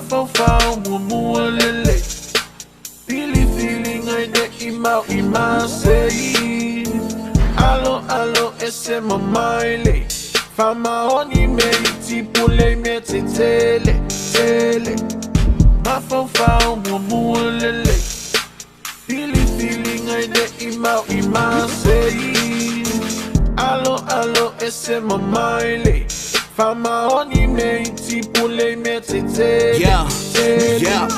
Mafaufau muamua lelei. Filifiliga e leʻi mau i masei. Alo alo ese ma maile. Faamaoni me iti pule me te tele tele. Mafaufau muamua lelei. Filifiliga e leʻi mau i masei. Alo alo ese ma maile. Faamaoni me iti pule me te tele tele. Yeah.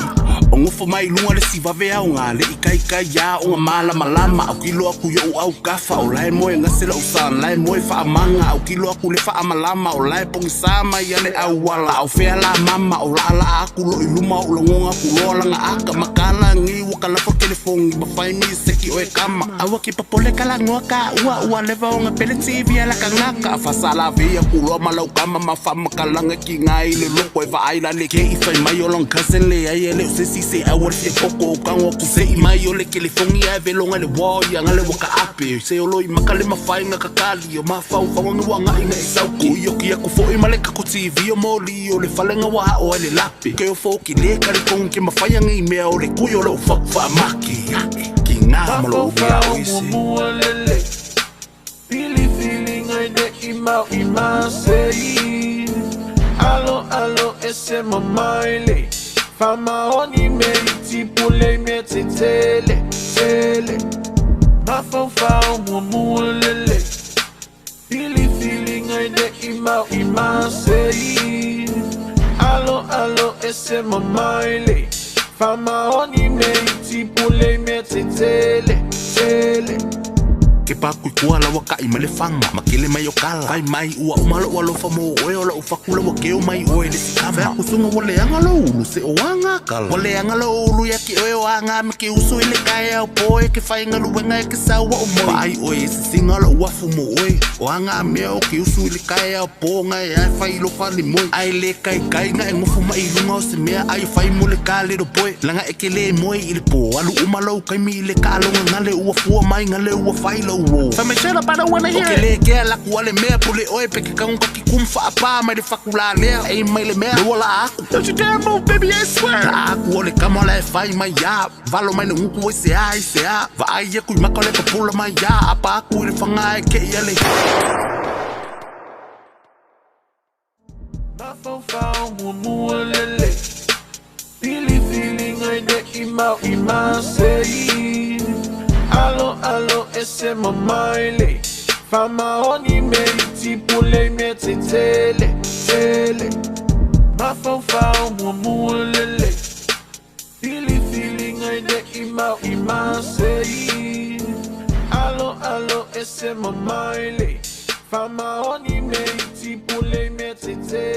O gofo mai luga le sivave aoga le ikaika iā oga malamalama au kilo aku i oʻu aukafa o lae moe gase loʻu sa lae moe faamaga au kilo aku le faamalama o lae pogisā mai a le auala au fea la mama o laʻalaʻa aku loʻi luma oʻu lagoga kuloa laga aka makala gi ua kalafa kelefogi ma fai miseki oe kama aua ke papole kalagoa kaʻua ua leva oga pele TV a la kagaka fasalavei aku loa ma lau kama ma faamakalaga kiga i le loko e vaai la le ke i fai mai o long cousin le ai e le o sesi se aua le fia koko o kago aku seʻi mai o le kelefogi ae veloga le uao ia gale ua kaape se olo i maka le mafaiga kakali o mafaufauga ua agaʻi ga e sauku ioki aku foʻi ma le kako TV o moli o le falega ua aʻo ai le lape ke ofo ki le kalikogi ke mafai agi mea o le kui o loʻu faku faamaki aʻe kiga ma loʻu Mafaufau ia ise. Muamua lelei. Filifiliga e leʻi mau i masei. Alo alo ese ma maile. Faamaoni me iti pule me te tele tele. Mafaufau muamua lelei. Filifiliga e leʻi mau i masei. Alo alo ese ma maile. Faamaoni me iti pule me te tele tele. Ke paku i kua lawa kaʻi ma le faga ma kele mai o kala fai mai ua uma loʻu alofa mo oe o loʻu fakula ua keu mai oe le sikama fai aku suga ua leaga lou ulu se o aga kala ua leaga lou ulu ia ke oe o aga me ke usu i le kaeao po e ke faiga luega e ke sau o moe vaai oe e sisiga loʻu afu mo oe o aga mea o ke usu i le kaeao po ga e ae fai lofa le moe ae le kaikai ga e gofu mai i luga o se mea ai fai mo le kalelo poe laga e ke lē moe i le pō alu uma lou kaimi i le kaaloga gale ua fua mai gale ua fai lou uō fai mai shut up, I don't wanna hear it. O ke lē kea laku ale mea pule oe pe ke kago kaki kumu faapā mai le fakulā lea e mai le mea le ua laa aku. Don't you dare move, baby, I swear. Laa aku o le kama la e fai mai iā valo mai le guku ai se a i se a vaai aku i maka o le papula mai iā apa aku i le faga e keʻi ale. Mafaufau muamua lelei. Filifiliga e leʻi mau i masei. Alo alo ese ma maile. Faamaoni me iti pule me te tele tele. Mafaufau muamua lelei. Filifiliga e leʻi mau i masei. Alo alo ese ma maile. Faamaoni me iti pule me te tele.